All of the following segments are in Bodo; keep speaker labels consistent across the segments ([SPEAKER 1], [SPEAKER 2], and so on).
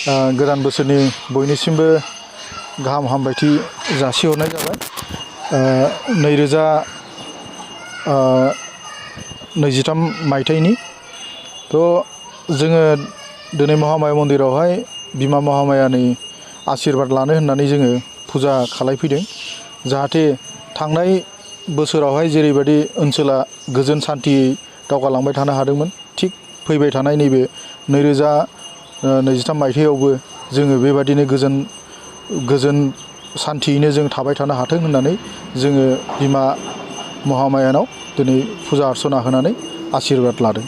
[SPEAKER 1] गोदान बोसोरनि बयनिसिमबो गाहाम हामलायथि जासिहरनाय जाबाय। 2023 मायथाइनि जोङो दिनै महामाया मन्दिरावहाय बिमा महामायानि आशीर्बाद लानो होननानै जोङो फुजा खालायफैदों। जाहाथे थांनाय बोसोरावहाय जेरैबायदि ओनसोला गोजोन सान्थियै दावगालांबाय थानो हादोंमोन, थिग फैबाय थानाय नैबे 2023 मायथाइयावबो जोङो बेबादिनो गोजोन सान्थियैनो जों थाबाय थानो हाथों होननानै जोङो बिमा महामायानाव दिनै फुजा अर्चना होनानै आशीर्बाद लादों।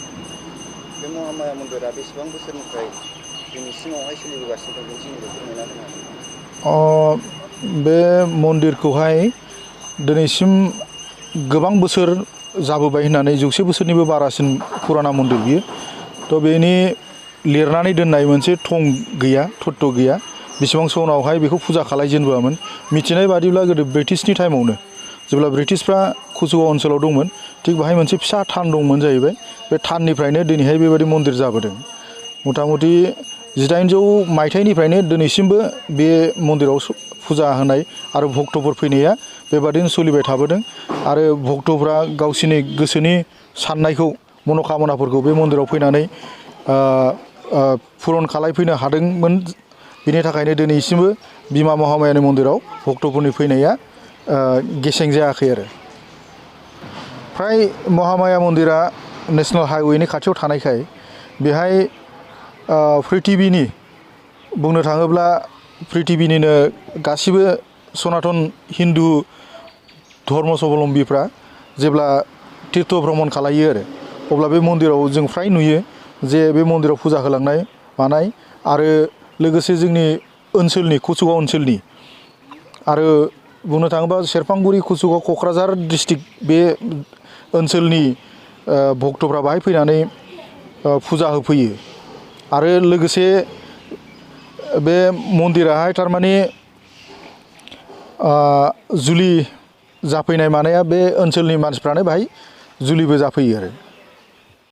[SPEAKER 2] बे महामाया मन्दिरा बेसेबां बोसोरनिफ्राय दिनैसिमावहाय सोलिबोगासिनो दं, बेनि सोमोन्दै फोरमायना होनो हागोन?
[SPEAKER 1] बे मन्दिरखौहाय दिनैसिम गोबां बोसोर जाबोबाय होननानै 100 बोसोरनिबो बारासिन पुराना मन्दिर बियो। बेनि लिरनानै दोननाय मोनसे थं गैया, थत्त गैया। बेसेबां सनावहाय बेखौ फुजा खालायजेनबोआमोन। मिथिनाय बादिब्ला गोदो ब्रिटिशनि टाइमावनो जेब्ला ब्रिटिशफ्रा कुसुगाव ओनसोलाव दंमोन, थिग बेहाय मोनसे फिसा थान दंमोन जाहैबाय। बे थाननिफ्रायनो दिनैहाय बेबायदि मन्दिर जाबोदों। मथा मथि 1800 मायथाइनिफ्रायनो दिनैसिमबो बे मन्दिराव फुजा होनाय आरो भक्तफोर फैनाया बेबादिनो सोलिबाय थाबोदों। आरो भक्तफ्रा गावसिनि गोसोनि साननायखौ, मनोकामनाफोरखौ बे मन्दिराव फैनानै पुरन खालायफैनो हादोंमोन। बिनि थाखायनो दिनैसिमबो बिमा महामायानि मन्दिराव भक्तफोरनि फैनाया गेसें जायाखै आरो। फ्राय महामाया मन्दिरा नेशनेल हाइवेनि खाथियाव थानायखाय बेहाय पृथिबीनि बुंनो थाङोब्ला पृथिबीनिनो गासिबो सनातन हिन्दु धर्म स्वाबलम्बीफ्रा जेब्ला तीर्थ भ्रमण खालायो आरो, अब्ला बे मन्दिराव जों फ्राय नुयो जे बे मन्दिराव फुजा होलांनाय मानाय। आरो लोगोसे जोंनि ओनसोलनि कुसुगाव ओनसोलनि आरो बुंनो थाङोबा सेरफांगुरि, कुसुगाव, क'क्राझार डिस्ट्रिक्ट बे ओनसोलनि भक्तफ्रा बाहाय फैनानै फुजा होफैयो। आरो लोगोसे बे मन्दिराहाय थारमाने जुलि जाफैनाय मानाया बे ओनसोलनि मानसिफ्रानो बाहाय जुलिबो जाफैयो आरो।